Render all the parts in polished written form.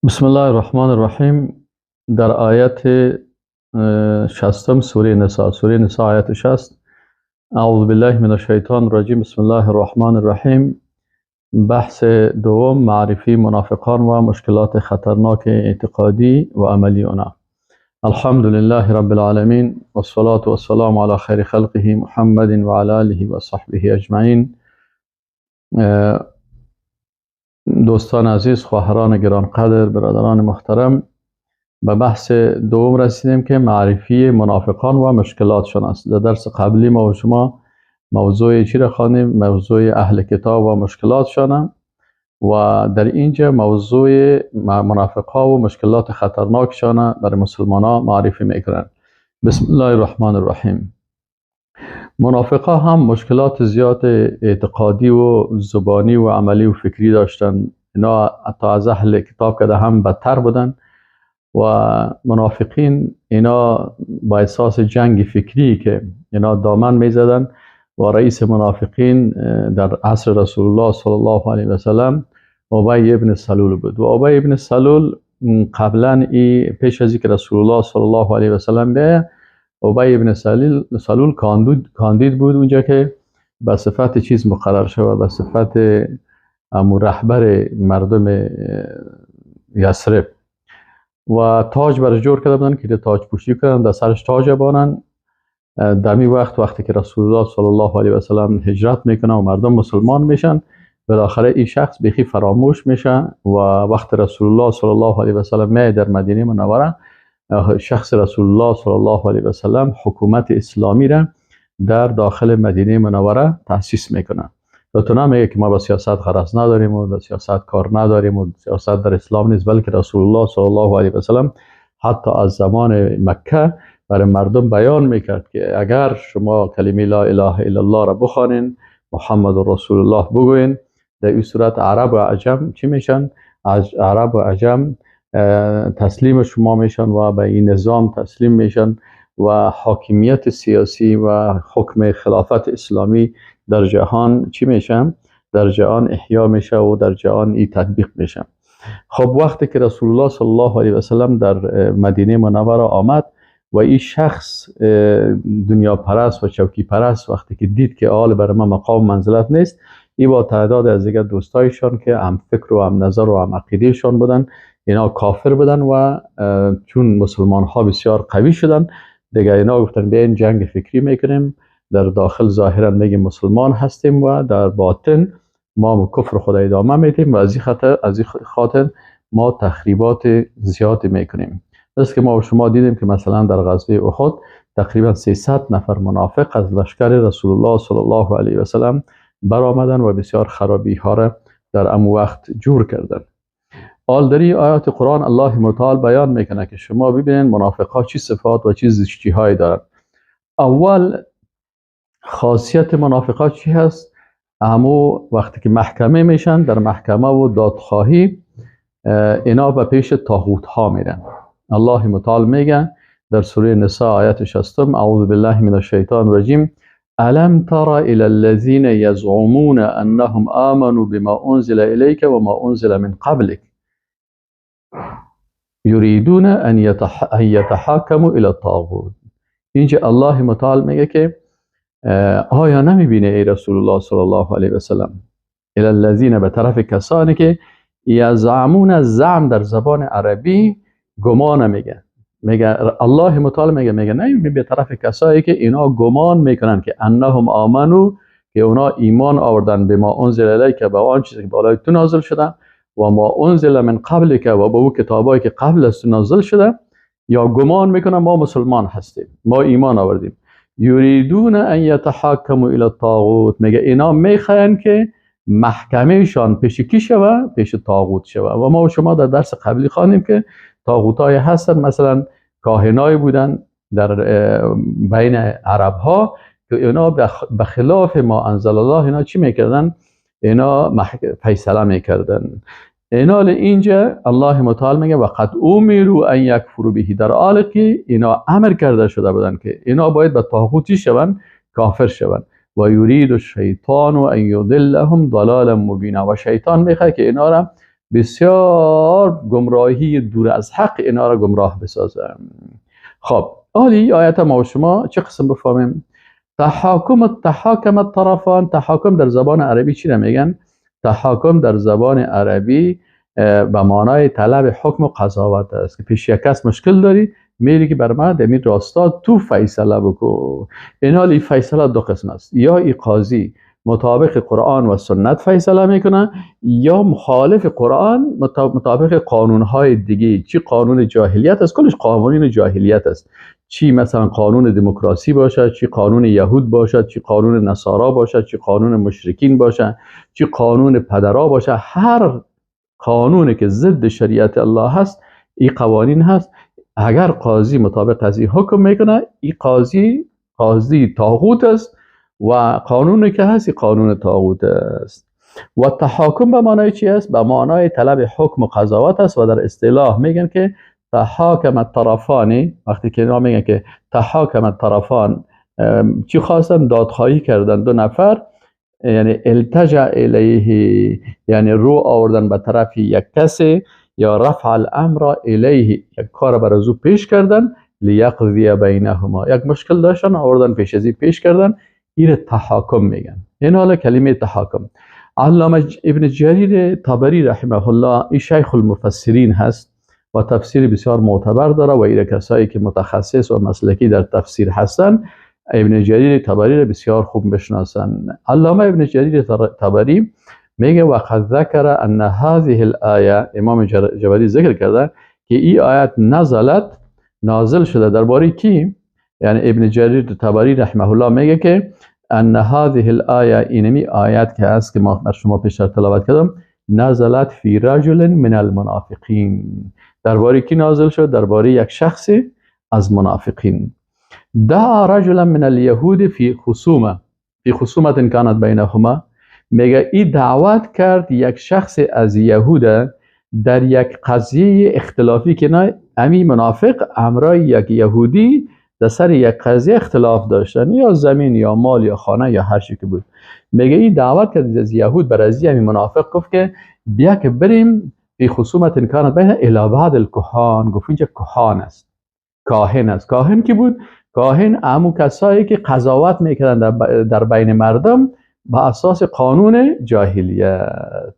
بسم الله الرحمن الرحیم. در آیت 60 سوره نساء، سوره نساء آیت 60، اعوذ بالله من الشیطان الرجیم، بسم الله الرحمن الرحیم. بحث دوم، معرفی منافقان و مشکلات خطرناک اعتقادی و عملی آنها. الحمد لله رب العالمین والصلاة والسلام علی خیر خلقه محمد و علی آله و صحبه اجمعین. دوستان عزیز، خواهران گرانقدر، برادران محترم، به بحث دوم رسیدیم که معرفی منافقان و مشکلاتشان است. در درس قبلی ما و شما موضوع چی را خواندیم؟ موضوع اهل کتاب و مشکلاتشان، و در اینجا موضوع منافقا و مشکلات خطرناکشان برای مسلمان ها معرفی میکنن. بسم الله الرحمن الرحیم. منافقا هم مشکلات زیاد اعتقادی و زبانی و عملی و فکری داشتن. اینا حتی از اهل کتاب که هم بدتر بودن و منافقین اینا با احساس جنگ فکری که اینا دامن میزدن و رئیس منافقین در عصر رسول الله صلی الله علیه و سلم ابی ابن سلول بود. و ابی ابن سلول قبلا ای پیش از اینکه رسول الله صلی الله علیه و سلم بیاید، ابی ابن سلول کاندید بود اونجا که به صفت چیز مقرر شود، به صفت امو رهبر مردم یثرب، و تاج برش جور کرده بودن که تاج پوشی کردن، در سرش تاج بانن. دمی وقت وقتی که رسول الله صلی الله علیه و سلم هجرت میکنه و مردم مسلمان میشن، بالاخره این شخص بیخی فراموش میشه و وقت رسول الله صلی الله علیه و سلم می در مدینه منوره، شخص رسول الله صلی الله علیه و سلم حکومت اسلامی را در داخل مدینه منوره تأسیس میکنه. تو نمیگه که ما با سیاست غرض نداریم و با سیاست کار نداریم و سیاست در اسلام نیست، بلکه رسول الله صلی الله علیه و سلم حتی از زمان مکه برای مردم بیان میکرد که اگر شما کلمه لا اله الا الله را بخوانین، محمد رسول الله بگوین، در این صورت عرب و عجم چی میشن؟ عرب و عجم تسلیم شما میشن و به این نظام تسلیم میشن و حاکمیت سیاسی و حکم خلافت اسلامی در جهان چی میشن؟ در جهان احیا میشه و در جهان ای تطبیق میشه. خب وقتی که رسول الله صلی الله علیه و سلم در مدینه منوره آمد و این شخص دنیا پرست و چوکی پرست وقتی که دید که آل برای ما مقام منزلت نیست، ای با تعداد از دیگر دوستایشان که هم فکر و هم نظر و هم عقیدهشان بودن، اینا کافر بودن و چون مسلمان ها بسیار قوی شدن دیگه اینا گفتن بیاین جنگ فکری میکنیم، در داخل ظاهرا میگیم مسلمان هستیم و در باطن ما کفر خود ادامه میدیم و از این خاطر ما تخریبات زیادی میکنیم. مثل که ما و شما دیدیم که مثلا در غزوه احد تقریبا 300 نفر منافق از لشکر رسول الله صلی الله علیه و سلم برآمدن و بسیار خرابی ها را در امو وقت جور کردن. آل در آیات قرآن الله متعال بیان میکنه که شما ببینید منافق ها چی صفات و چی زشتی هایی دارن. اول خاصیت منافق ها چی هست؟ امو وقتی که محکمه میشن، در محکمه و دادخواهی اینا به پیش طاغوت ها میرن. الله متعال میگه در سوره نساء آیت 60، اعوذ بالله من الشیطان الرجیم، الم تر الى الذين يزعمون انهم آمنوا بما انزل الیک وما انزل من قبلک یریدون ان یتحاکموا الى الطاغوت. اینجا الله متعال میگه که آیا نمیبینه ای رسول الله صلی الله علیه و سلم الى الذین، به طرف کسانی که یزعمون، زعم در زبان عربی گمان میگه، میگه الله متعال میگه نه به طرف کسایی که اینا گمان میکنن که انهم آمنو، که اونا ایمان آوردن به ما انزل الیک، به آن چیزی که بالای تو نازل شده، و ما انزل من قبلک، و به او کتابایی که قبل از تو نازل شده، یا گمان میکنن ما مسلمان هستیم، ما ایمان آوردیم. یریدون ان یتحاکموا الی الطاغوت، میگه اینا میخواین که محکمهشان پیش کی شوه؟ پیش طاغوت شوه. و ما و شما در درس قبلی خواندیم که طاغوتای هستن، مثلا کاهنای بودن در بین عرب ها که اینا به خلاف ما انزل الله اینا چی میکردن؟ اینا فیصله میکردن. اینا اینجا الله متعال میگه وقد امروا ان یکفروا به، در حالی که اینا امر کرده شده بودن که اینا باید به طاغوتی شون، کافر شون. و یرید الشیطان ان یضلهم ضلالا مبینا، و شیطان میخواد که اینا را بسیار گمراهی دور از حق اینا را گمراه بسازه. خب حالی آیت ما و شما چه قسم بفهمیم؟ تحاکم الطرفان. تحاکم در زبان عربی چی را میگن؟ تحاکم در زبان عربی به معنای طلب حکم و قضاوت است که پیش یک کس مشکل داری میری که بر من دمیر راستا تو فیصله بکو. این حال این فیصله دو قسم است، یا ای قاضی مطابق قرآن و سنت فیصله میکنه یا مخالف قرآن مطابق قانونهای دیگه. چی قانون جاهلیت است، کلش قوانین جاهلیت است، چی مثلا قانون دموکراسی باشد، چی قانون یهود باشد، چی قانون نصارا باشد، چی قانون مشرکین باشد، چی قانون پدرا باشد، هر قانونی که ضد شریعت الله هست این قوانین هست. اگر قاضی مطابق از این حکم میکنه، این قاضی طاغوت است و قانونی که هست قانون طاغوت است. و تحاکم به معنای چی است؟ به معنای طلب حکم و قضاوت است و در اصطلاح میگن که تحاکم الطرفان. وقتی که اینا میگن که تحاکم الطرفان، چی خواستن؟ دادخواهی کردن دو نفر، یعنی التجا الیه، یعنی رو آوردن به طرف یک کسی، یا رفع الامر الیه، یک کار بر از او پیش کردن، لیقضی بینهما، یک مشکل داشتن آوردن پیش از پیش کردن، این تحاکم میگن. این حالا کلمه تحاکم. علامه ابن جریر طبری رحمه الله ای شیخ المفسرین هست و تفسیر بسیار معتبر داره و ایره کسایی که متخصص و مسلکی در تفسیر هستن ابن جریر طبری را بسیار خوب بشناسن. علامه ابن جریر طبری میگه وقد ذکر ان هذه الآیه، امام جبری ذکر کرده که این آیت نزلت، نازل شده درباره کی؟ یعنی ابن جریر طبری رحمه الله میگه که ان هذه الآیه، اینمی آیت که هست که ما بر شما پیشتر تلاوت کردم، نزلت فی رجل من المنافقین. درباره کی نازل شد؟ درباره یک شخصی از منافقین. دعا رجلا من اليهود فی خصومه، فی خصومت کانت بینهما. میگه ای دعوت کرد یک شخص از یهود در یک قضیه اختلافی که نه امی منافق امرای یک یهودی در سر یک قضیه اختلاف داشتن، یا زمین یا مال یا خانه یا هر چی که بود. میگه این دعوت کرد از یهود بر از امی منافق، گفت که بیا که بریم فی خصومت کانت بین الی بعض الکهان. گفت اینجا کهان است، کاهن است. کاهن کی بود؟ کاهن امو کسایی که قضاوت میکردن در بین مردم با اساس قانون جاهلیت.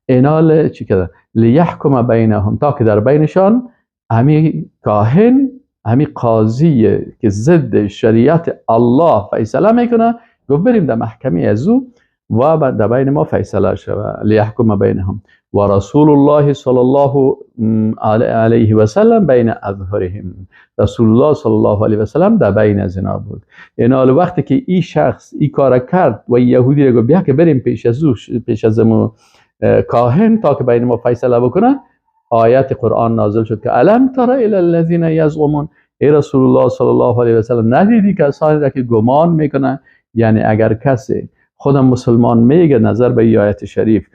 اینال چی کردن؟ لیحکم بینهم، تا که در بینشان امی کاهن، امی قاضی که ضد شریعت الله فیصله میکنه، گفت بریم در محکمه از او و در بین ما فیصله شود. لیحکم بینهم و رسول الله صلی الله علیه و سلم بین اظهرهم. رسول الله صلی الله علیه و سلم در بین از اینا بود. اینا وقتی که این شخص این کار کرد و یهودی را گفت بیا که بریم پیش از او، پیش از کاهن تا که بین ما فیصله بکنه، آیت قرآن نازل شد که الم تر الی الذین یزعمون. ای رسول الله صلی الله علیه و سلم ندیدی کسانی را که گمان میکنن؟ یعنی اگر کسی خودم مسلمان میگه نظر به آیت شریف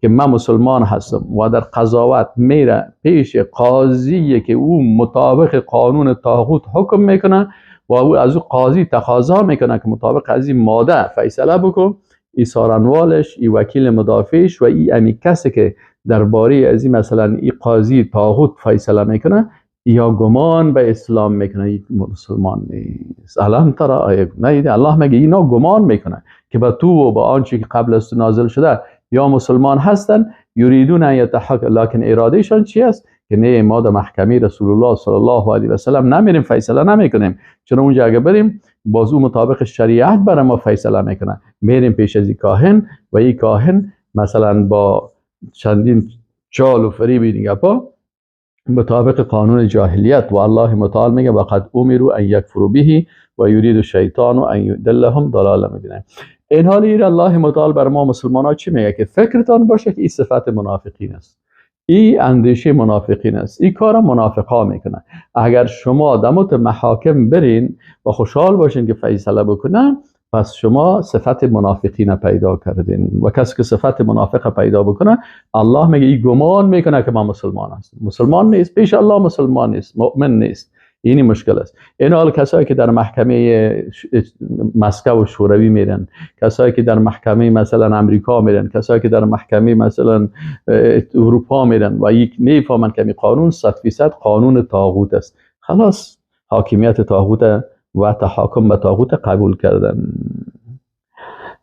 که من مسلمان هستم و در قضاوت میره پیش قاضی که او مطابق قانون طاغوت حکم میکنه و او از او قاضی تقاضا میکنه که مطابق از این ماده فیصله بکن، ای سارنوالش، ای وکیل مدافعش و ای امی کسی که درباره از این مثلا ای قاضی طاغوت فیصله میکنه یا گمان به اسلام میکنه، ای مسلمان نیست. الم ترى، نه الله میگه اینا گمان میکنه که به تو و به آنچه که قبل از تو نازل شده یا مسلمان هستن، یریدون ان یتحاکموا، لکن ارادهشان چی است؟ که نه ما در محکمه رسول الله صلی الله علیه و سلم نمیریم، فیصله نمیکنیم، چون اونجا اگه بریم باز او مطابق شریعت برای ما فیصله میکنه. میریم پیش از این کاهن و این کاهن مثلا با چندین چال و فریب این گپا مطابق قانون جاهلیت، و الله متعال میگه وقد امروا ان یکفروا به و یرید الشیطان ان یضلهم ضلالا مبینا. این حال ایر الله متعال بر ما مسلمان ها چی میگه؟ که فکرتان باشه که این صفت منافقین است، این اندیشه منافقین است، این کار منافقا میکنه. اگر شما دموت محاکم برین و خوشحال باشین که فیصله بکنن، پس شما صفت منافقین پیدا کردین. و کسی که صفت منافق پیدا بکنه، الله میگه این گمان میکنه که من مسلمان هستم، مسلمان نیست، پیش الله مسلمان نیست، مؤمن نیست. اینی مشکل است. این حال کسایی که در محکمه مسکو و شوروی میرن، کسایی که در محکمه مثلا امریکا میرن، کسایی که در محکمه مثلا اروپا میرن و یک میفهمن که قانون 100% قانون طاغوت است، خلاص حاکمیت طاغوت و تحاکم به طاغوت قبول کردن.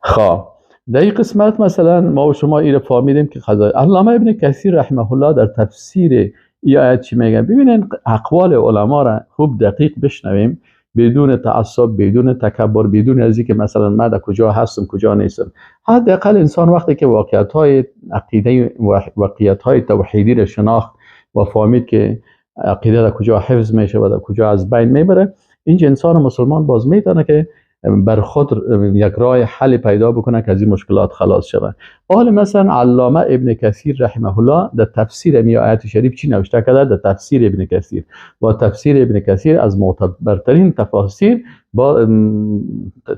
خب در این قسمت مثلا ما و شما ایره فهمیدیم که قضای علامه ابن کثیر رحمه الله در تفسیر ای آیت چی میگن. ببینین اقوال علما را خوب دقیق بشنویم، بدون تعصب، بدون تکبر، بدون از اینکه مثلا من در کجا هستم کجا نیستم. حداقل انسان وقتی که واقعیت های عقیده، واقعیت های توحیدی را شناخت و فهمید که عقیده در کجا حفظ میشه و در کجا از بین میبره، اینجا انسان مسلمان باز میتونه که بر خود یک راه حل پیدا بکنه که از این مشکلات خلاص شود. حال مثلا علامه ابن کثیر رحمه الله در تفسیر می آیت شریف چی نوشته کرده؟ در تفسیر ابن کثیر و تفسیر ابن کثیر از معتبرترین تفاسیر با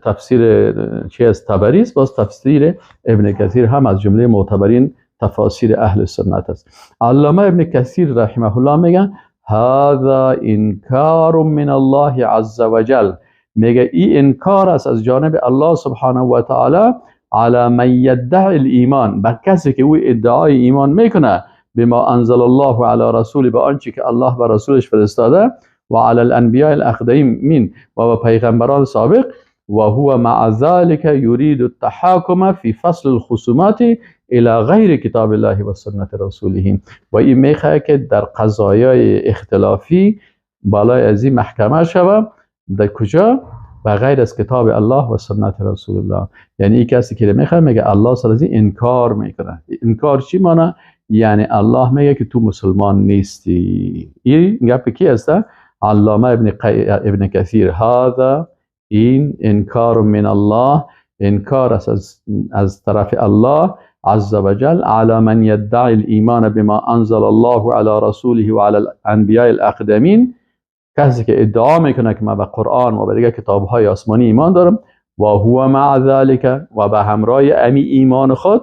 تفسیر چی از طبری است، باز تفسیر ابن کثیر هم از جمله معتبرین تفاسیر اهل سنت است. علامه ابن کثیر رحمه الله میگه هذا انکار من الله عز وجل، میگه این انکار است از جانب الله سبحانه و تعالی علی من یدعی الایمان، بر کسی که او ادعای ایمان میکنه، بما انزل الله علی رسوله، به آنچه که الله بر رسولش فرستاده، و علی الانبیاء الاقدمین، و به پیغمبران سابق، و هو مع ذلك یرید التحاکم فی فصل الخصومات الى غیر کتاب الله و سنت رسوله، و این میخواه که در قضایای اختلافی بالای از این محکمه شوه، در کجا؟ و غیر از کتاب الله و سنت رسول الله. یعنی این کسی که میخواد میگه الله سر از این انکار میکنه. انکار چی معنی؟ یعنی الله میگه که تو مسلمان نیستی. این گپ کی است؟ علامه ابن کثیر. هذا این انکار من الله، انکار است از طرف الله عز وجل على من يدعي الایمان بما انزل الله على رسوله وعلى الانبیاء الاقدمین، کسی که ادعا میکنه که من به قرآن و به دیگر کتاب‌های آسمانی ایمان دارم، و هو مع ذلك، و به همراه امی ایمان خود.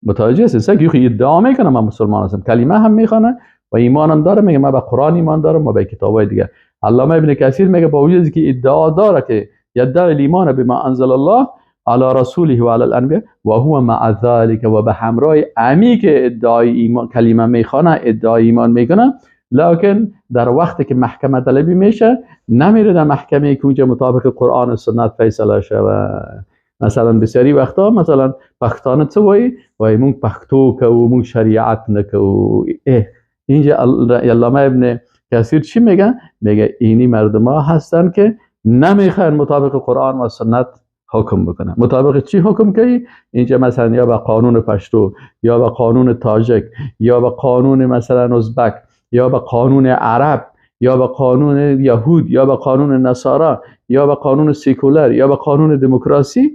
متوجه هستی؟ که ادعا میکنه من مسلمان هستم، کلمه هم میخوانه و ایمانم داره، میگه من به قرآن ایمان دارم و به کتاب‌های دیگه. علامه ابن کثیر میگه با وجودی که ادعا داره که یدعی الایمان بما انزل الله علی رسوله و علی الانبیاء و هو مع ذلك، و به همراه امی که ادعای ایمان کلمه میخوانه، ادعای ایمان میکنه، لکن در وقتی که محکمه طلبی میشه نمیره در محکمه که اونجا مطابق قرآن و سنت فیصله شود. مثلا بسیاری وقتا مثلا پختانه څه وایي؟ وایي مونږ پښتو کوو، مونږ شریعت نکوو. اینجا علامه ابن کثیر چی میگه؟ میگه اینی مردم هستن که نمیخوان مطابق قرآن و سنت حکم بکنه. مطابق چی حکم کنی؟ اینجا مثلا یا به قانون پشتو، یا به قانون تاجک، یا به قانون مثلا ازبک، یا به قانون عرب، یا به قانون یهود، یا به قانون نصارا، یا به قانون سیکولر، یا به قانون دموکراسی.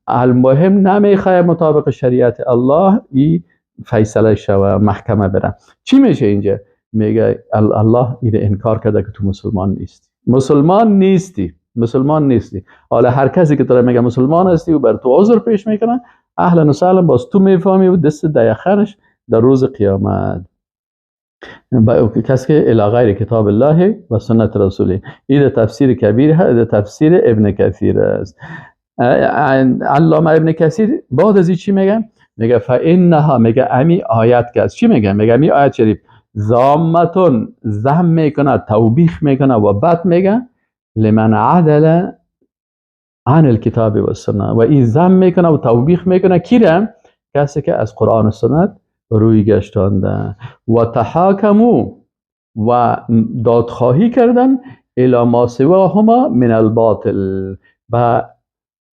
المهم نمیخواه مطابق شریعت الله ای فیصله شوه، محکمه بره. چی میشه اینجا؟ میگه الله اینو انکار کرده که تو مسلمان نیستی، مسلمان نیستی، مسلمان نیستی. حالا هر کسی که داره میگه مسلمان هستی و بر تو عذر پیش میکنه، اهلا و سهلا، باز تو میفهمی و دست دیخرش در روز قیامت. کسی که الی غیر کتاب الله و سنت رسوله. این تفسیر کبیر هست، تفسیر ابن کثیر است. علامه ابن کثیر بعد از این چی میگه؟ میگه فانها، میگه امی آیت که است. چی میگه؟ میگه امی آیت شریف ذامتون، ذم میکنه، توبیخ میکنه و بد میگه لمن عدل عن الکتاب و السنه، و این ذم میکنه و توبیخ میکنه کی را؟ کسی که از قرآن و سنت روی گشتانده و تحاکمو و دادخواهی کردن الی ما سواهما من الباطل، و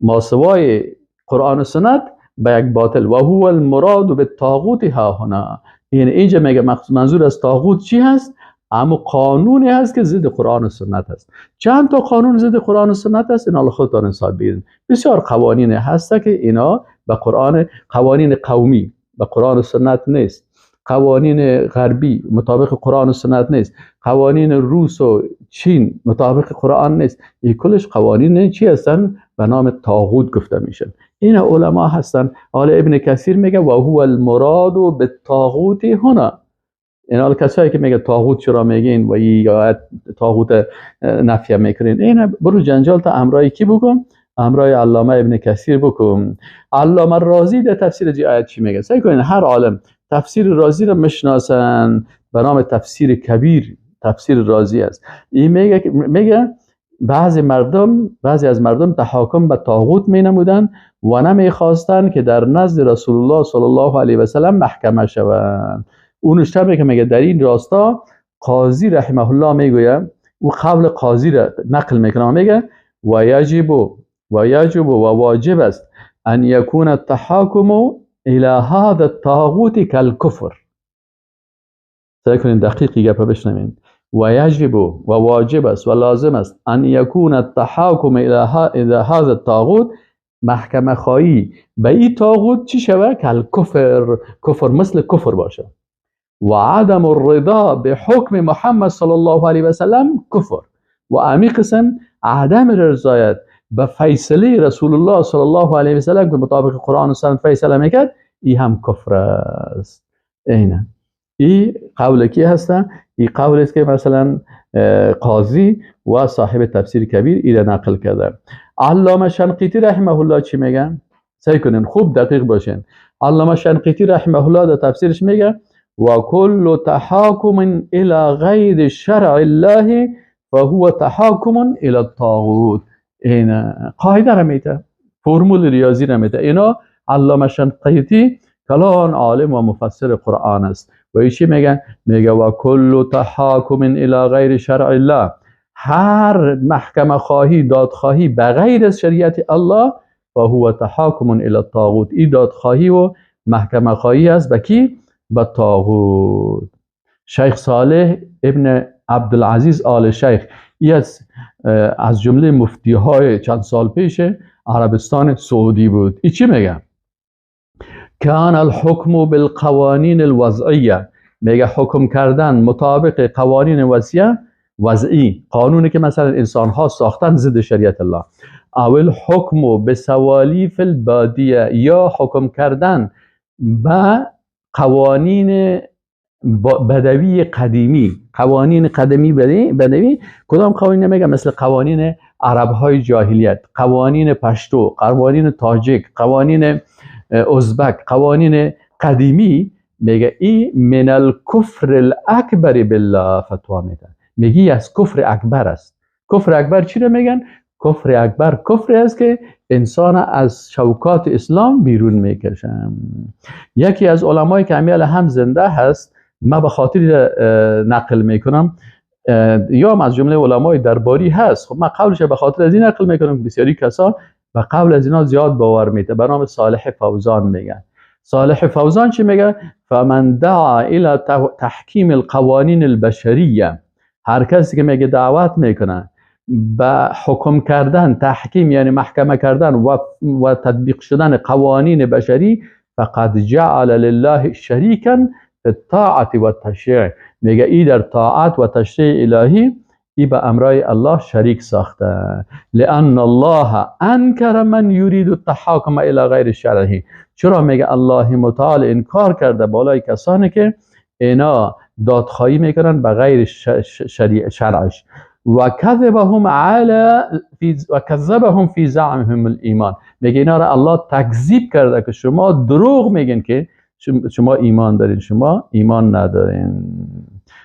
ما سوای قرآن و سنت به یک باطل. و هو المراد بالطاغوت ها هنا، یعنی اینجا میگه منظور از طاغوت چی هست؟ اما قانونی هست که ضد قرآن و سنت هست. چند تا قانون ضد قرآن و سنت هست؟ اینا خودتان حساب بگیرید. بسیار قوانین هست که اینا به قرآن، قوانین قومی به قرآن و سنت نیست، قوانین غربی مطابق قرآن و سنت نیست، قوانین روس و چین مطابق قرآن نیست. این کلش قوانین چی هستن؟ به نام طاغوت گفته میشن. این علما هستن. حالا ابن کثیر میگه و هو المراد بالطاغوت هنا، اینا کسایی که میگه طاغوت چرا میگین و یا طاغوت نفی میکنین، اینا برو جنجال تا امرای کی بکن؟ امرای علامه ابن کثیر بکن. علامه رازی در تفسیر جی آیت چی میگه؟ سعی کنین هر عالم تفسیر رازی رو مشناسن به نام تفسیر کبیر، تفسیر رازی است. این میگه بعضی از مردم تحاکم به طاغوت می نمودن و نمیخواستن که در نزد رسول الله صلی الله علیه و سلم محکمه شوند. اون نشته که میگه در این راستا قاضی رحمه الله میگوید، او قول قاضی را نقل میکنه، میگه و یجب و واجب است ان یکون التحاکم الى هذا الطاغوت کالکفر. سعی کنین دقیقی گپ بشنوین. و یجب و واجب است و لازم است ان یکون التحاکم الى هذا الطاغوت، محکمه خواهی به این طاغوت چی شوه؟ کالکفر، کفر مثل کفر باشه. و عدم الرضا به حکم محمد صلی الله علیه و سلم کفر. و امی قسم عدم رضایت به فیصله رسول الله صلی الله علیه و سلم که مطابق قرآن و سنت فیصله میکرد، ای هم کفر است. اینه ای قول کی هستن؟ ای قول است که مثلا قاضی و صاحب تفسیر کبیر ای را نقل کرده. علامه شنقیطی رحمه الله چی میگن؟ سعی کنین خوب دقیق باشین. علامه شنقیطی رحمه الله در تفسیرش میگه و کل تحاکم الى غیر شرع الله فهو تحاکم الى الطاغوت. این قاعده را میته، فرمول ریاضی را میته. اینا علامه شنقیطی کلان عالم و مفسر قرآن است. و ای چی میگه؟ میگه و کل تحاکم الى غیر شرع الله، هر محکمه خواهی دادخواهی بغیر از شریعت الله و هو تحاکم الى الطاغوت. این دادخواهی و محکمه خواهی است به کی؟ به طاغوت. شیخ صالح ابن عبدالعزیز آل شیخ، ای از جمله مفتی های چند سال پیش عربستان سعودی بود. ای چی میگه؟ کان الحکم بالقوانین الوضعیه، میگه حکم کردن مطابق قوانین وضعی، قانونی که مثلا انسان ها ساختن ضد شریعت الله، او الحکم بسوالیف البادیه، یا حکم کردن به قوانین بدوی قدیمی، قوانین قدیمی بدوی. کدام قوانین؟ میگه مثل قوانین عرب های جاهلیت، قوانین پشتو، قوانین تاجیک، قوانین ازبک، قوانین قدیمی. میگه ای من الکفر الاکبر بالله فتوا میده. میگه از کفر اکبر است. کفر اکبر چی رو میگن؟ کفر اکبر کفر است که انسان از شوکات اسلام بیرون میکشن. یکی از علمایی که امیال هم زنده هست، ما به خاطر نقل میکنم، یا از جمله علمای درباری هست. خب من قولش به خاطر از این نقل میکنم که بسیاری کسا و قبل از اینا زیاد باور میده، به نام صالح فوزان میگن. صالح فوزان چی میگه؟ فمن دعا الى تحکیم القوانین البشریه، هر کسی که میگه دعوت میکنه به حکم کردن، تحکیم یعنی محکمه کردن و تطبیق شدن قوانین بشری، فقد جعل لله شریکا فی الطاعة و التشریع. میگه ای در طاعت و تشریع الهی ای به امرای الله شریک ساخته. لأن الله انکر من یرید التحاکم الى غیر شرعه. چرا میگه الله متعال انکار کرده بالای کسانی که اینا دادخواهی میکنن به غیر شرعش. و کذبهم و کذبهم فی زعمهم الایمان. میگه اینا را الله تکذیب کرده که شما دروغ میگین که شما ایمان دارین، شما ایمان ندارین.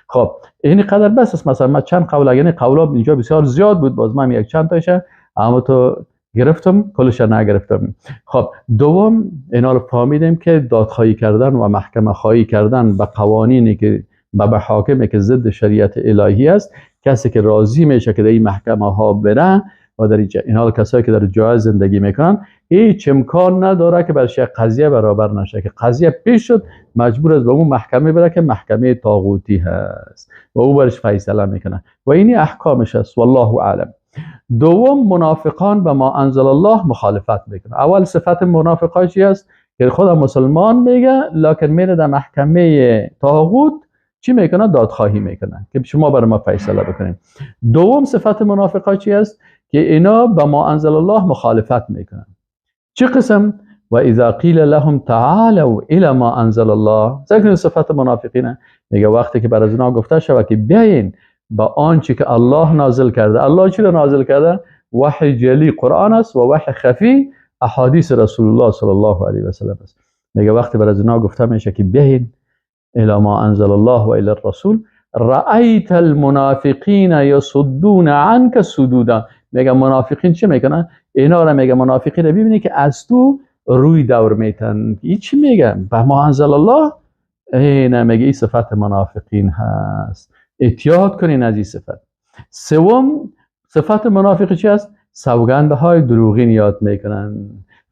خب این قدر بس است. مثلا من چند قول، یعنی قولا اینجا بسیار زیاد بود، باز من یک چند تاشه اما تو گرفتم، کلش نگرفتم. خب دوم اینا رو فهمیدیم که دادخواهی کردن و محکمه خواهی کردن به قوانینی که به حاکمی که ضد شریعت الهی است، کسی که راضی میشه که در این محکمه ها بره و در اینا کسایی که در جای زندگی میکنن، هیچ امکان نداره که برش یک قضیه برابر نشه، که قضیه پیش شد مجبور است به اون محکمه بره که محکمه طاغوتی هست و او برش فیصله میکنه و اینی احکامش است. والله اعلم. دوم، منافقان به ما انزل الله مخالفت میکنه. اول صفت منافقان چی است؟ که خدا مسلمان میگه لکن میره در محکمه طاغوت چی میکنه؟ دادخواهی میکنه که شما برای ما فیصله بکنید. دوم صفت منافقان چی است؟ که اینا به ما انزل الله مخالفت میکنن. چه قسم؟ و اذا قیل لهم تعالوا الى ما انزل الله، ذکر صفت منافقینه. میگه وقتی که بر از اینا گفته شود که بیاین با آنچه که الله نازل کرده. الله چی را نازل کرده؟ وحی جلی قرآن است و وحی خفی احادیث رسول الله صلی الله علیه و سلم است. میگه وقتی بر از اینا گفته میشه که بیاین الى ما انزل الله و الى الرسول، رأیت المنافقین یصدون عنک صدودا. میگه منافقین چه میکنن؟ اینا را میگه منافقین ببینی که از تو روی دور میتن. این چی میگه؟ به ما انزل الله. اینا میگه این صفت منافقین هست، احتیاط کنین از این صفت. سوم صفت منافق چی است؟ سوگندهای دروغین یاد میکنن.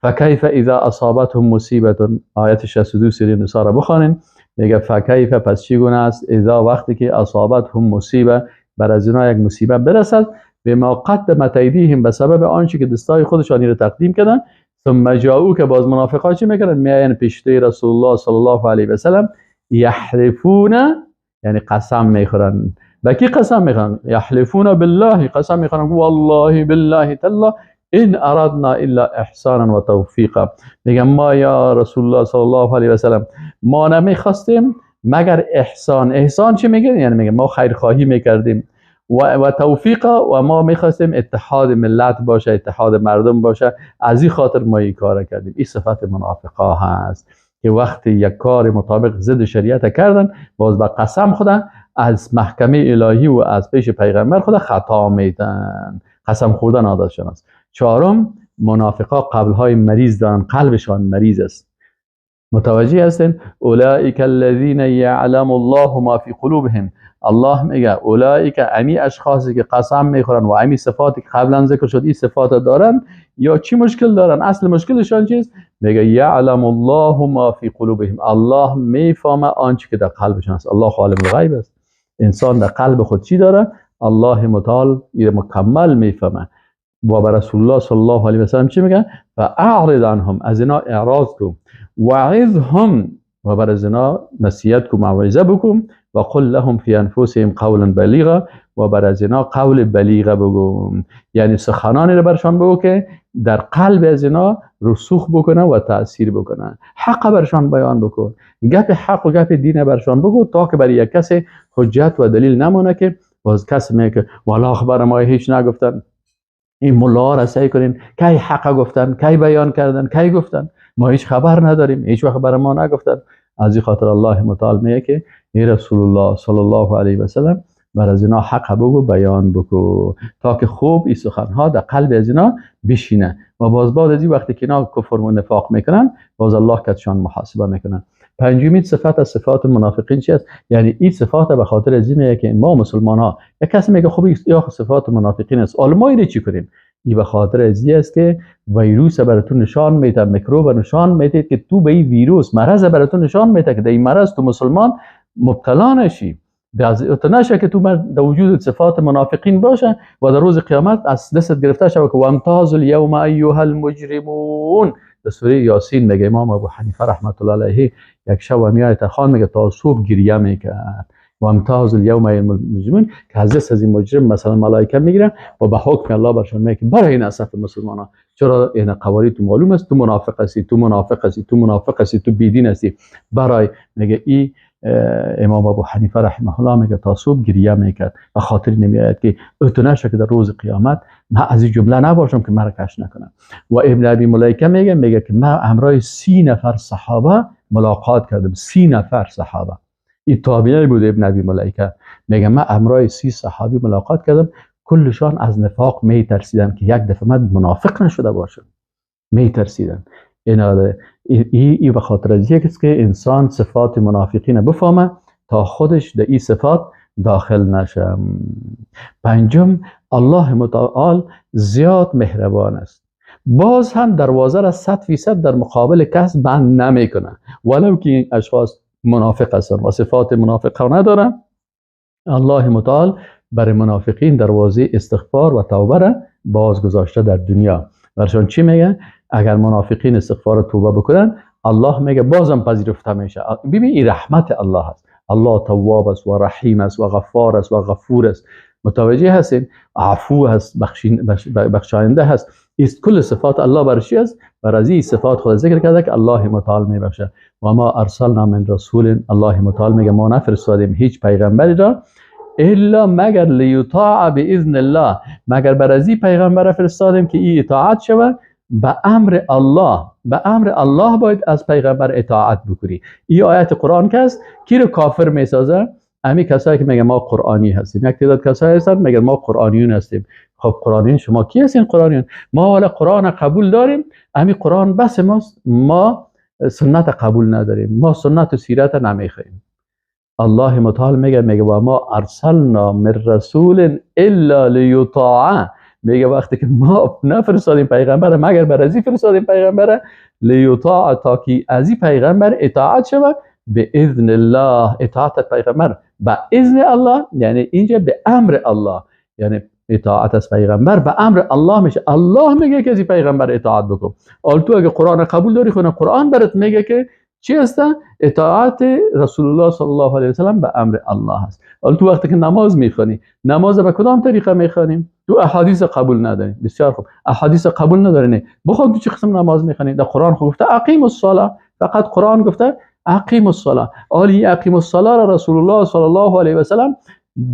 فکیف اذا اصابتهم مصیبت، آیت 62 سوره نساء را بخوانین. میگه فکیف، پس چگونه است، اذا وقتی که اصابتهم مصیبه، بر از اینا یک مصیبت برسد، بما قدمت ایدیهم، به سبب آنچه که دستای خودشان را تقدیم کردن، ثم جاءوا، که باز منافقا چی میکنن؟ میاین پیش رسول الله صلی الله علیه و سلم، یحلفون، یعنی قسم میخورن. به کی قسم میخورن؟ یحلفون بالله، قسم میخورن والله بالله تالله ان اردنا الا احسانا و توفیقا. میگن ما یا رسول الله صلی الله علیه و سلم ما نمیخواستیم مگر احسان. احسان چی میگن؟ یعنی میگن ما خیرخواهی میکردیم و توفیق، و ما میخواستیم اتحاد ملت باشه، اتحاد مردم باشه، از این خاطر ما این کار کردیم. این صفت منافقا هست که وقتی یک کار مطابق ضد شریعت کردن، باز با قسم خودن از محکمه الهی و از پیش پیغمبر خود خطا میدن. قسم خوردن عادتشان است. چهارم، منافقا قبلهای مریض دارن، قلبشان مریض است. متوجه هستین؟ اولئک الذین یعلم الله ما فی قلوبهم. الله میگه اولئک، امی اشخاصی که قسم میخورن و امی صفاتی که قبلا ذکر شد این صفات دارن، یا چی مشکل دارن؟ اصل مشکلشان چیست؟ میگه یعلم الله ما فی قلوبهم، الله میفهمه آنچه که در قلبشان است. الله عالم الغیب است. انسان در قلب خود چی داره؟ الله متعال مکمل میفهمه. و بر رسول الله صلی الله علیه و سلم چی میگه؟ فاعرض عنهم، از اینا اعراض کن، وعظهم، و بر از اینا نصیحت کن، موعظه بکن، و قل لهم فی انفسهم قولا بلیغا، و بر از اینا قول بلیغه بگو، یعنی سخنانی رو برشان بگو که در قلب از اینا رسوخ بکنه و تاثیر بکنه. حق برشان بیان بکن، گپ حق و گپ دین برشان بگو، تا که برای یک کسی حجت و دلیل نمونه که باز کسی میگه والا خبر ما هیچ نگفتن، این ملا را سعی کنین کی حق گفتن، کی بیان کردن، کی گفتن، ما هیچ خبر نداریم، هیچ وقت بر ما نگفتن. از این خاطر الله متعال میگه که ای رسول الله صلی الله علیه و سلم بر از اینا حق بگو، بیان بگو، تا که خوب این سخنها در قلب از اینا بشینه. و باز بعد از این وقتی که اینا کفر و نفاق میکنن، باز الله کتشان محاسبه میکنن. پنجمین صفت از صفات منافقین چی است؟ یعنی این صفات به خاطر از این که ما مسلمان ها، یک کسی میگه خب یا صفات منافقین است، حالا ما اینو چی کنیم؟ این به خاطر از این است که ویروس براتون نشان میده، میکروب نشان میده که تو به این ویروس مرض براتون نشان میده که در این مرض تو مسلمان مبتلا نشی، تو نشه که تو در وجود صفات منافقین باشه و در روز قیامت از دستت گرفته شود که وامتاز الیوم ایها المجرمون. در سوره یاسین میگه امام ابو حنیفه رحمت الله علیه یک شب میاد خان میگه تا صبح گریه میکرد، وامتاز الیوم المجرمون، که از دست از این مجرم مثلا ملائکه میگیرن و به حکم الله برشون میگه برای این اصف مسلمان ها، چرا این قواری تو معلوم است، تو منافق هستی، تو منافق هستی، تو منافق هستی، تو بیدین هستی. برای میگه ای امام ابو حنیفه رحمه الله میگه تا صبح گریه میکرد و خاطر نمیآید که اتو نشه که در روز قیامت من از این جمله نباشم که مرا کش نکنم. و ابن ابی ملیکه میگه که من همراه 30 نفر صحابه ملاقات کردم، 30 نفر صحابه، این تابعی بود ابن ابی ملیکه، میگه من همراه 30 صحابی ملاقات کردم، کلشان از نفاق میترسیدن که یک دفعه من منافق نشده باشم، میترسیدن. این به خاطر از یک است که انسان صفات منافقین بفهمه تا خودش در این صفات داخل نشه. پنجم، الله متعال زیاد مهربان است، باز هم دروازه را 100% در مقابل کس بند نمیکنه، ولو که این اشخاص منافق هستند و صفات منافق ندارن. الله متعال برای منافقین دروازه استغفار و توبه را باز گذاشته در دنیا. برشان چی میگه؟ اگر منافقین استغفار و توبه بکنن، الله میگه بازم پذیرفته میشه. ببین این رحمت الله است. الله تواب است و رحیم است و غفار است و غفور است. متوجه هستین؟ عفو هست، بخشاینده هست. است کل صفات الله بر چی است؟ بر از این صفات خود ذکر کرده که الله متعال میبخشه. و ما ارسلنا من رسول، الله متعال میگه ما نفرستادیم هیچ پیغمبری را الا مگر لیطاع باذن الله، مگر بر از این پیغمبر فرستادیم که این اطاعت شود به امر الله. به امر الله باید از پیغمبر اطاعت بکنی. این آیت قرآن که است کی رو کافر میسازه؟ امی کسایی که میگه ما قرآنی هستیم. یک تعداد کسایی هستن میگه ما قرآنیون هستیم. خب قرآنیون شما کی هستین؟ قرآنیون ما حالا قرآن قبول داریم، امی قرآن بس ماست، ما سنت قبول نداریم، ما سنت و سیرت نمیخوایم. الله متعال میگه و ما ارسلنا من رسول الا لیطاع، میگه وقتی که ما نفرستادیم پیغمبر مگر بر ازی فرستادیم پیغمبر لیطاع، تا که ازی پیغمبر اطاعت شود به اذن الله. اطاعت پیغمبر به اذن الله یعنی اینجا به امر الله، یعنی اطاعت از پیغمبر به امر الله میشه. الله میگه که از پیغمبر اطاعت بکن. حال تو اگه قرآن قبول داری، خونه قرآن برات میگه که چی هست؟ اطاعت رسول الله صلی الله علیه و سلم به امر الله هست. حال تو وقتی که نماز میخوانی، نماز به کدام طریقه میخوانیم؟ تو احادیث قبول نداری. بسیار خوب، احادیث قبول نداری، نه بخوان تو چه قسم نماز میخوانی؟ در قرآن خو گفته اقیم الصلاه، فقط قرآن گفته اقیم الصلاه. حالی اقیم الصلاه را رسول الله صلی الله علیه و سلم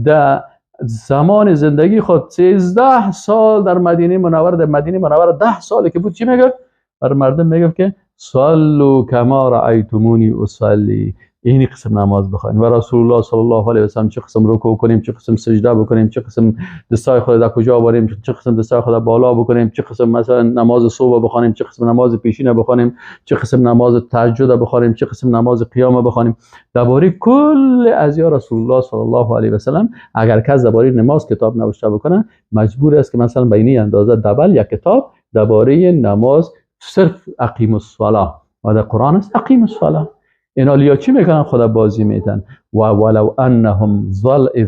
در زمان زندگی خود 13 سال در مدینه منوره، در مدینه منوره 10 سال که بود چی میگفت؟ بر مردم میگفت که صلوا کما رأیتمونی اصلی، اینی قسم نماز بخوانیم. و رسول الله صلی الله علیه و سلم چه قسم رکوع کنیم، چه قسم سجده بکنیم، چه قسم دستای خود در کجا باریم، چه قسم دستای خود بالا بکنیم، چه قسم مثلا نماز صبح بخوانیم، چه قسم نماز پیشین بخوانیم، چه قسم نماز تهجد بخوانیم، چه قسم نماز قیام بخوانیم. درباره کل از یا رسول الله صلی الله علیه و سلم اگر کس درباره نماز کتاب نوشته بکنه، مجبور است که مثلا بینی اندازه دبل یک کتاب درباره نماز صرف اقیم الصلاه، و در قرآن است اقیم الصلاه. اینا لیا چی میکنن؟ خدا بازی میتن. و ولو انهم